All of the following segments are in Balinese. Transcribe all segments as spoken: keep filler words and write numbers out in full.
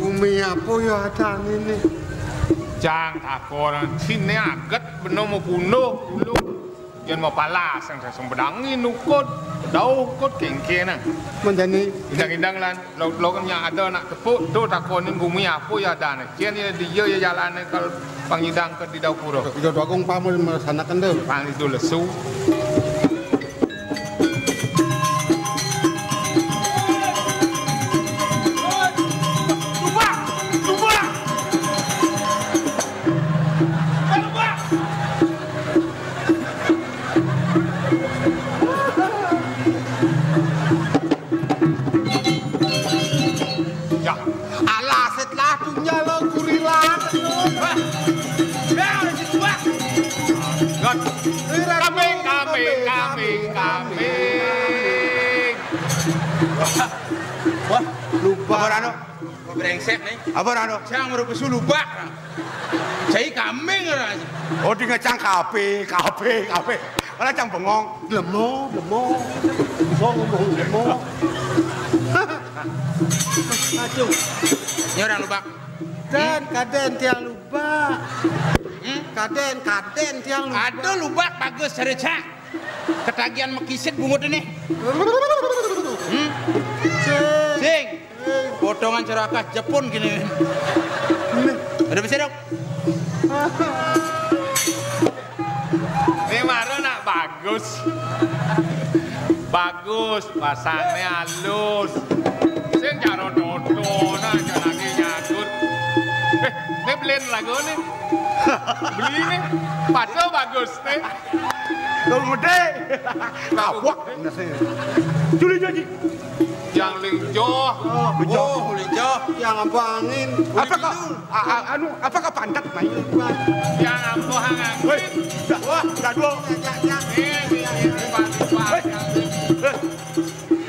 Gumi apa ya adané né? Jang takon, siné aget bena mau bunuh dulu. Yén mau palas yang saya sembedangin ukut, dauh ukut kéngkénan. Menjani indang-indang lan, laut-laut nya ada nak tepuk, tuh takonin gumi apa ya adané. Cén ya dia ya jalané kal pangidang ke di dauh pura. Iya, Dagong pamul melaksanakan deh. Pang itu lesu. Lubak! Lubak! Lubak! Ya, alah, setelah dunia lo gurila. Wah. Ya, wis, wah. Got. Kambing, kambing, kambing, kambing. Wah, lubak. Apa, Rano? Brengsek nih. Apa, Rano? Jang merupakan lubak. Cai kambing ora. Oh, di ngecang kabéh, kabéh, kabéh. Ora cang bengong. Lemo, lemo. Iso ngomong lemo. Aduh. Ini orang lubak. Dan kadén tiang lubak. Hmm? Kadén, kadén tiang lubak. Aduh, lubak bagus, Cak. Ketagihan mekisit bungut ini. Hmm? Sing. Sing. Potongan serakah Jepun gini. Ada bisa dong? Ini baru nak bagus. Bagus, pasannya halus. Sing jaro dodo, nah, jangan lagi nyangkut. Eh, ini beliin lagu nih. Beli nih. Paco bagus nih. Tuh gede. Nabok. Juli, Juli. Yang linjoh. Oh, linjoh. Oh, linjoh. Yang apa angin? Apa kok? A-, a-, anu, apa kok pantat main? Yang apa angin? Woi, wah, dah dua. Ini, ini, ini, Pak, Pak. Woi. Eh.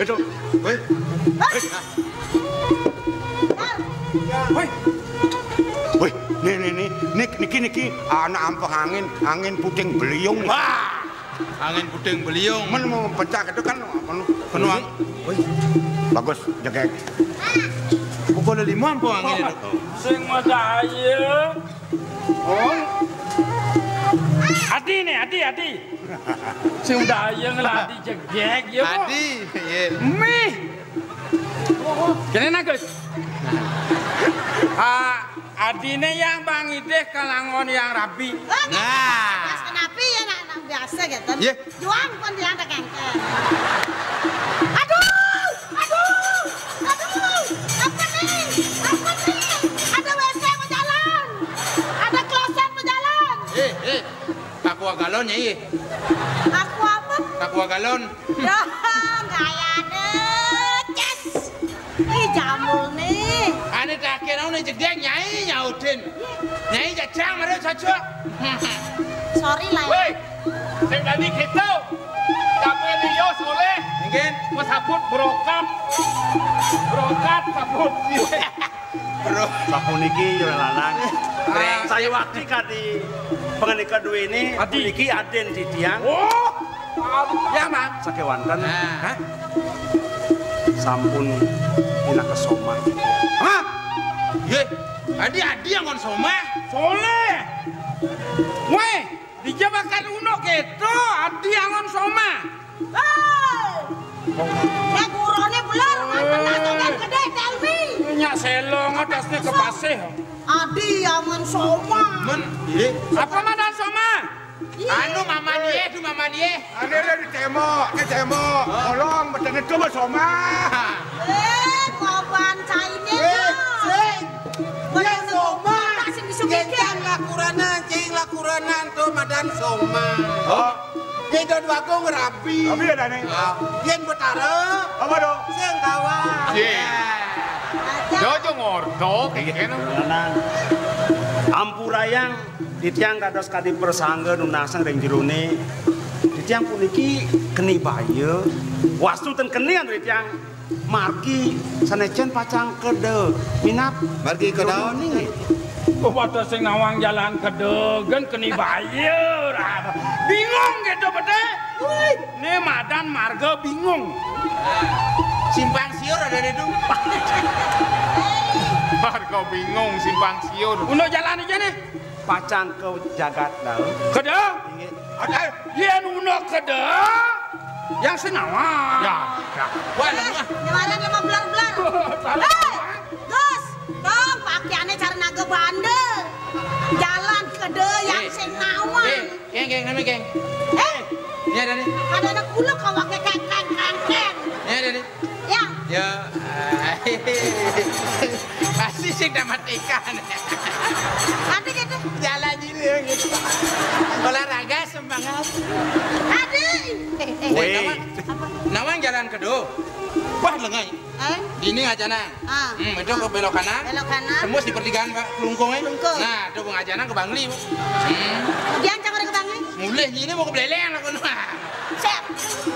Itu. Woi. Woi. Woi, nih, nih, nih, nih, niki, niki, anak ampoh angin, angin puting beliung. Wah. Angin puting beliung. Men mau pecah itu kan penuh, penuh ang-, woi. Bagus, jegég. Pukul lima ampoh angin itu. Sing madaya. Oh. Adi nih, Adi, Adi. Sing madaya ngelah Adi jegég ya. Adi, iya. Mih. Kéné nah, Gus. Ah, adiné yang Bang Idih kalangon yang rabi. Nah. Mas, kenapa ya nak, nak biasa gitu? Iya. Juang pun dia ada kengkeng. Aduh, aduh, aduh. Apa nih? Apa nih? Ada W C mau jalan. Ada Eh, eh, aqua galon, Nyai. Aqua apa? Aqua galon. Dah, gaya deh, ces. Ih, jambul nih. Ane terakhir naon nih, jedeg, Nyai, nyautin. Nyai jajang mara saja. Sorry lah. Woi, sing tadi gitu. Kamu ini yo soleh. Mungkin. Wes sabut brokat. Brokat sabut. Bro. Sapuniki ya lanang. Brengsek. Saya waktu kadi pangandika duwe ini, Adi. Puniki aden titiang. Oh. Ya, Mak. Sakewanten. Nah. Hah? Sampun pinaka somah. Hah? Ye, adi adi angon somah. Soleh. Weh, dijabakan uno keto, adi angon somah. Hei. Ya gurone beler, manten natongan gede, tell me. Nyak selong atas ni kepasih. Adi angon somah. Men, ye. Apa madan somah? Anu mama nie, tu mama nie. Ane le di tembok, di tembok. Tolong beteng itu mah somah. Eh, korban caine. Eh, sing. Dia somah. Tak sing bisa mikir. Gentang lakuranan, cing lakuranan tu madan somah. Oh. Dia dua ngerabi. Rabi ada nih. Ah, yen betara. Apa dong? Sing kawan. Ye. Aja. Jojo ngorto kayak gitu. Lanang. Ampurayang Titiang dados kadi persangga nunasang ring jerone. Titiang puniki keni baya. Wastu ten kenian titiang. Margi sanecen pacang keda minab. Margi keda. Ning. Kok pada sing nawang jalan keda gen keni baya. Bingung gitu bete. Woi, ne madan marga bingung. Simpang siur ada di itu. Marga bingung simpang siur. Untuk jalan aja nih. Pacang ke jagat daun. Keda? Inggih. Ada. Yen una keda, yang sing nawang. Ya, ya. Wah, eh, lemah. Nyawanya lemah belar-belar. Salah. Hei, Gus, dong, pakaiannya cara naga bandel. Jalan keda yang eh, sing nawang. Eh, geng, geng, nami, geng. Eh, ini ada nih. Ada anak kuluk kau pakai keng, keng, keng, keng. Ini ada nih. Ya. Ya. Pasti sing dapat ikan. Nanti gitu. Jalan ini ya gitu. Olahraga semangat. Adi. Eh, eh. Weh. Nawang, nawang jalan kedo. Wah, lengai. Eh? Ini aja nang. Ah. Hmm, itu ke belok kanan. Belok kanan. Tembus di pertigaan, Pak. Kelungkung, eh. Kelungkung. Nah, itu Bung Ajanang ke Bangli, Bu. Hmm. Kemudian cang ke Bangli. Mulai ini mau ke Beleleng aku. Siap.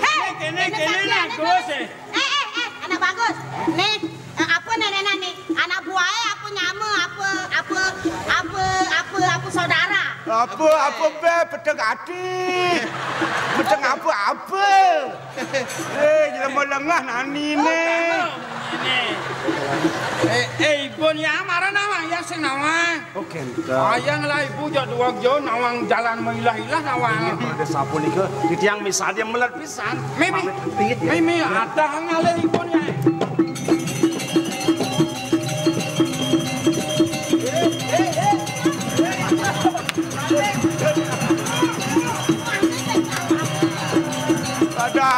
Hei, kene, kene, kene, kene, nah, kene, terus, eh. Eh, eh, eh, anak bagus. Nih, eh, apa neneknya nih? Anak buahnya apa nyama, apa, apa, apa, apa, apa saudara? Apa, apa, be, peteng ati. Peteng apa, apa? Eh, jelema lengah nani nih. Ini. Eh, eh, ibun ya, marah nawang, ya sing nawang. Oke, entar. Ayang lah ibu jadwal jauh nawang jalan mailah-ilah nawang. Ini pada sapunika, titiang misalnya melet pisan. Mimi. Pamit, pamit, ya. Mimi, ada ngalih ipun, ya. Ada.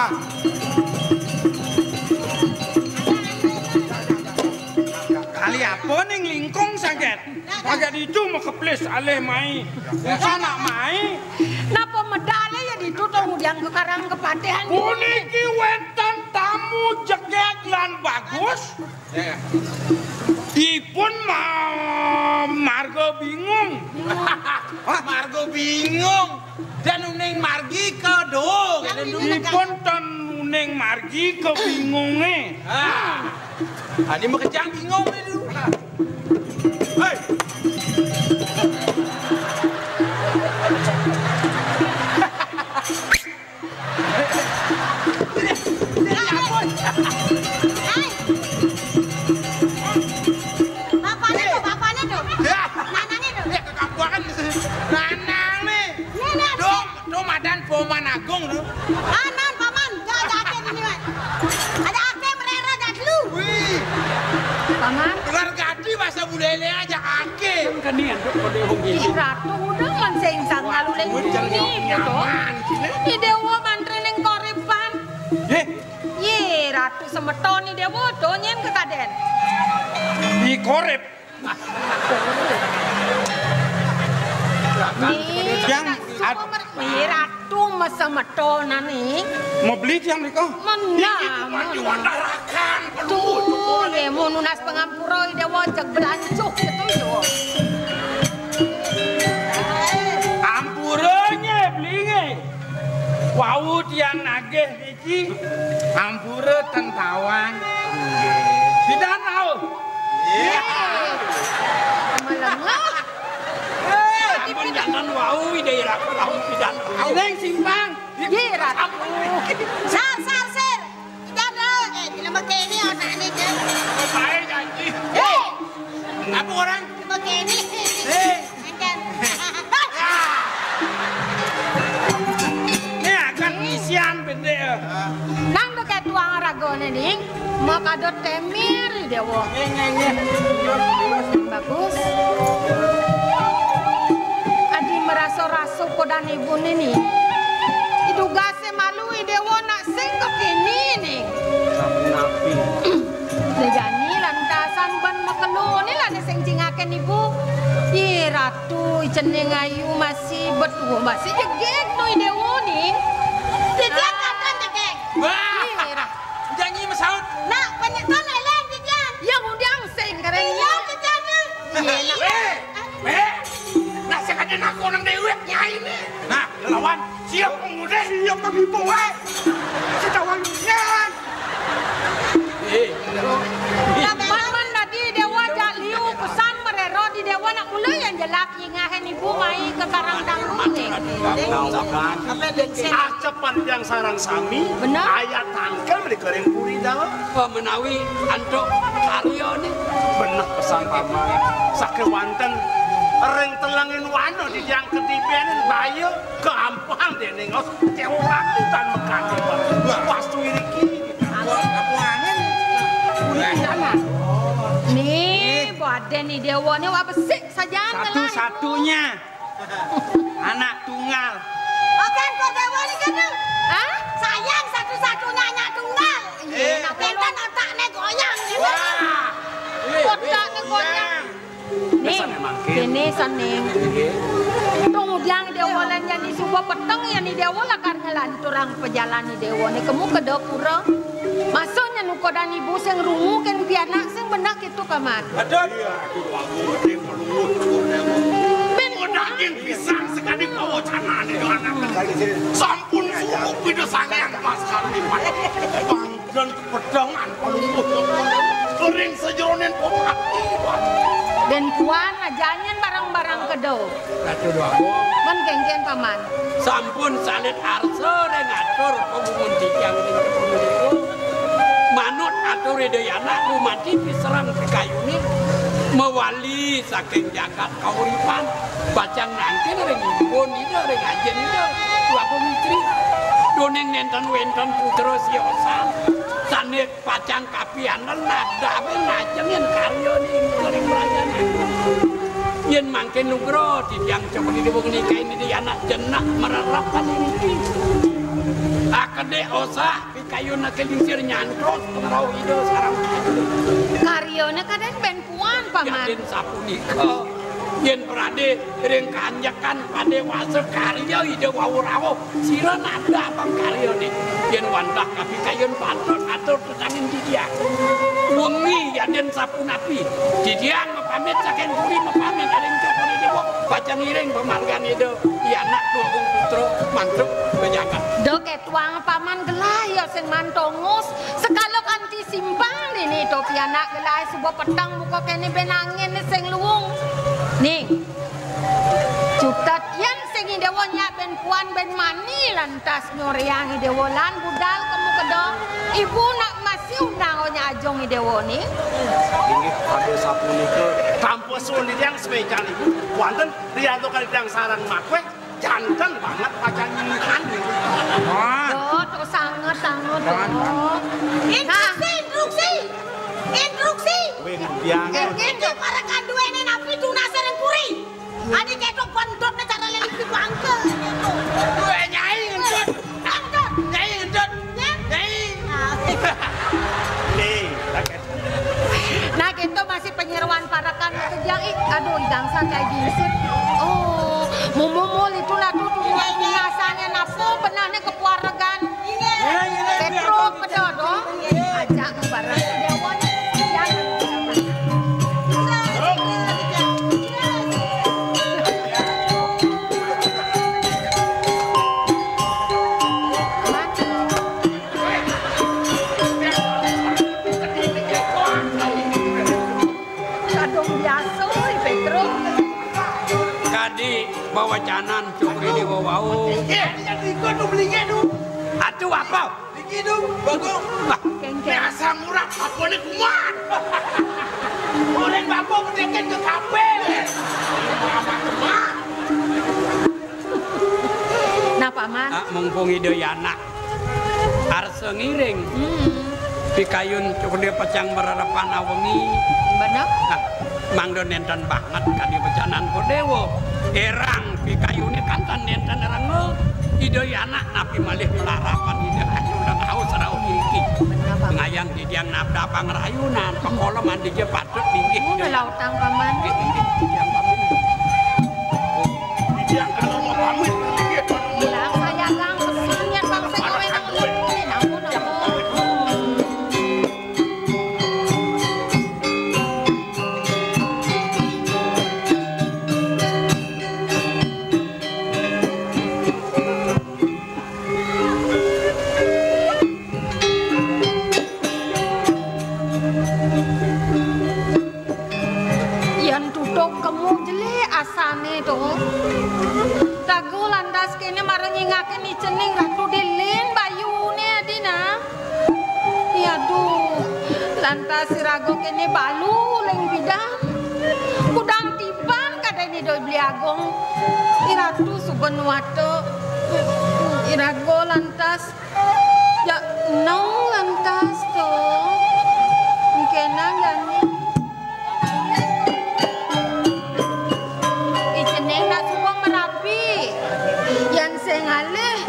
Kali apa ning lingkung saget? Pakai ditu makeplis alih mai. Sanak mai. Napa medale ya ditu to ngudiang kekarang kepatihan? Puniki wenten tamu jegeg lan bagus. Ya. Ipun ma-, marga bingung. Hah? Marga bingung. Dan uning margi kedo. Ipun ten uning margi kebingunge. Ah. Adi makejang bingung nih dulu. Hei. Hei. Bapaknya tuh, bapaknya tuh. Ya. Nanangnya tuh. Ya, kekampuangan. Nanang nih. Nenek. Dong. Tuh madan Paman Agung tuh. Anan, Paman, gak ada akeh ini, Wan. Ada akeh merera dah dulu. Wih. Paman. Gelar gadi masa bulele aja akeh. Kan kenian tuh kode hong ini. Ih, Ratu udah lan sing sang lalu leng ini gitu. Nyaman, sini. Ini dewa mantri ning koripan. Eh. Ye, Ratu semeton ni dewa tuh nyen ke kaden. Di korep. Ni Ratu masa meto nani. Mau beli tiang mereka? Mana? Ini cuma diwandarakan. Tuh, nemu nunas pangampura Déwa jeg belancuh gitu yo. Ampura nyé beli nyé. Wau tiang nagih niki. Ampura ten tawang. Pidan rauh. Melengah. Ampun jantan wau ide ira rauh pidan. Neng simpang. Ye, Ratu. Sar, sar, sir. Tidak ada. Eh, di lembah kene otaknya, Jeng. Baik, janji. Hei. Apa orang? Lembah kene. Hei. Ancan. Ini akan isian pendek. Nang dekat tuang ragone, Ding. Makada temir, Déwa. Nggih, nggih, nggih. Bagus. Adi merasa-rasa kodan ibu nini. Idugase malu, Déwa nak sing kekini ni. Napi? Dejani lantasan ban makelo ni lah sing cingaken ibu. Ih, Ratu, cening ayu masih betuh, masih jegeg no Déwa ni. Jegeg kapan jegeg? Wah! Ih, Ratu. Janji masaut. Nak, banyak kan eleng jajan. Ya, udah sing kering. Iya, jajan. Iya, nak. Eh, eh. Nak sekadar nak orang dewek nyai ni. Nah, lawan. Siap pemuda, siap pemimpin, eh. Setawa nyan. Eh. Man-man tadi Déwa jak liu pesan merero di Déwa nak mula yang jelak. Ingahan ibu mai ke Karang Dangdut ni. Acapan yang sarang sami, bener. Ayat tangkel beli kering puri dah. Pemenawi antuk karya ni. Bener pesan paman. Sakewanten ring telengin wana di yang ketibenin bayu keampang dening os kewati tan mekati. Wastu iriki. Apa angin? Ni, badan ni Déwa ni wak besik saja. Satu-satunya. Anak tunggal. Oke, kok Déwa ni kena? Hah? Sayang satu-satunya anak tunggal. Iya, nak pinten otaknya goyang gitu. Wah. Otaknya goyang. Ning, kene saning. Tung udiang Déwa lan jani suba peteng ya ni Déwa lakar ngelanturang pejalan ni Déwa ni kemu ke dapura. Masanya nukodan ibu sing rungu ken pianak sing benak itu kaman. Aduh. Iya, aku aku gede melungut. Ben daging pisang sekali pawacanane yo anak. Sampun suku pida sangean pas kali. Bangdan kepedangan pelungut. Kering sejeronen pemati. Ben puan ajanyen barang-barang kedo. Ratu Dwagung. Men kengken paman. Sampun salit arsa ring atur pamungun titiang ring kebun niku. Manut atur Ida Yana rumati piserang pikayune mawali saking jagat kauripan. Bacang nangkil ring ibun Ida ring ajin Ida Dwagung Istri. Duning nenten wenten putra siosan. Sane pacang kapianan nadabe ngajengin karya ning ring rayan. Yen mangke nugra titiang coba di wong nikahin di anak jenak mererep kali niki. Akede osah pikayunake lingsir nyantos pengrauh Ida sareng karyane kaden ben puan, Paman. Yadin sapunika, yen prade ring kanjekan padewasa karya Ida wau rawuh, sira nada pangkaryane. Yen wantah kapikayun patut atur tetangin titiang. Wengi yadin sapunapi, titiang mapamit saking puri mapamit ring Cokor Dewa, pacang ngiring pamargan Ida, i anak Dwagung Putra, mantuk bejagat. Dok, eh, tuang paman gelah ya sing mantongus, sekala kanti simpang dini to pianak gelah suba peteng muka kene ben angin sing luung. Ning, cutet yan sing Dewa nyak ben puan ben mani lantas nyoreang Dewa lan budal kemu kedo. Ibu nak masih undang onya ajong Dewa ni. Inggih pada sapunika. Tanpa suwun titiang semecan ibu, wonten rianto kalian sareng makwe, janten banget pacan nyihan ibu. Wah. Yo, tuh sangat, sangat, tuh. Instruksi, instruksi. Instruksi. Wing biang. Inggih, para kanduwene napi tunase ring puri. Adi ketok bentutne cara lelip di bangke. Weh, Nyai ngentut. Ngentut. Nyai ngentut. Ya? Nyai. Ah. Nih, rakyat. Nah, gitu masih penyeruan parekan kejang. Ih, aduh, idang sa kayak gingsir. Oh, mumumul itu lah tuh, tuh, tuh, tuh, tuh, Adi, bawacanan cuk ini wau. Atuh apa? Iki dong, Bagong. Wah, nek asam urat apa nih kumat? Orang bapak mendekin ke kafe. Nah, Paman. Ah, mumpung Ida Yana arsa ngiring. Hmm. Pikayun cukde pacang berharapan awengi. Bener. Nah, mangda nenten banget kadi becanan Kodewa. Erang pikayune kanten nenten renga. Ida Yana napi malih pelarapan Ida Ayu dan haus rauh iki. Bener, Paman. Ngayang didiang nabda pangrayunan, pengkoloman dija patut linggih. Oh, Ida Yana. Lelautang, Paman. Linggih, linggih, didiang pamit. Didiang kalau mau pamit, linggih, Paman. Bilang saya gang kesini, bangsa gue nang ini, namun apa? Yan tutuk kemu jelek asane to. Ragu lantas kene marang ingaken icening Ratu Dilin bayune adina. Yaduh, lantas iraga kene balu ling bidang. Kudang tiban kadene Doi Beli Agung. Iratu suba nuwata. Iraga lantas, ya, nong lantas to. Engkenang jani. Icening nak suba merapi. Yan sing alih,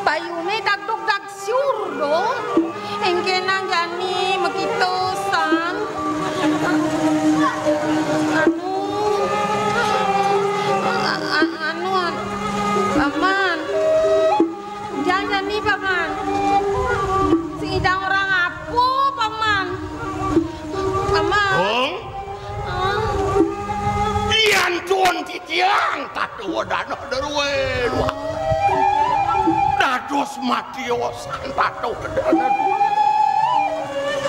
bayune dagdug dagsyur do. Engkenang jani makita san. Anu, a-, a-, anu, an-, Paman. Jan jani, Paman. Sing idang orang apa, Paman? Paman. Hong? Ah. Yan tuan titiang, tatua dana derwe. Dados matiosan tatua dana derwe.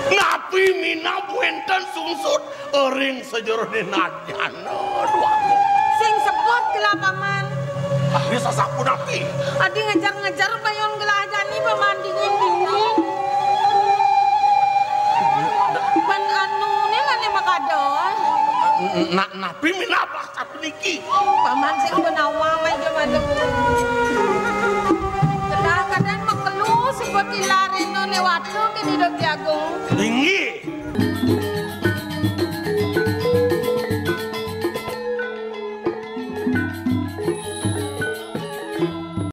Napi minab wenten sungsut ring sajeroning nadyan. Aduh, aku. Sing sebut gelah, Paman. Adi sasapunapi? Adi ngejar-ngejar bayun gelah jani, Paman, dingin-dingin. Ban anu ne mane makada. Na-, napi minabah sapuniki? Paman sing benawa.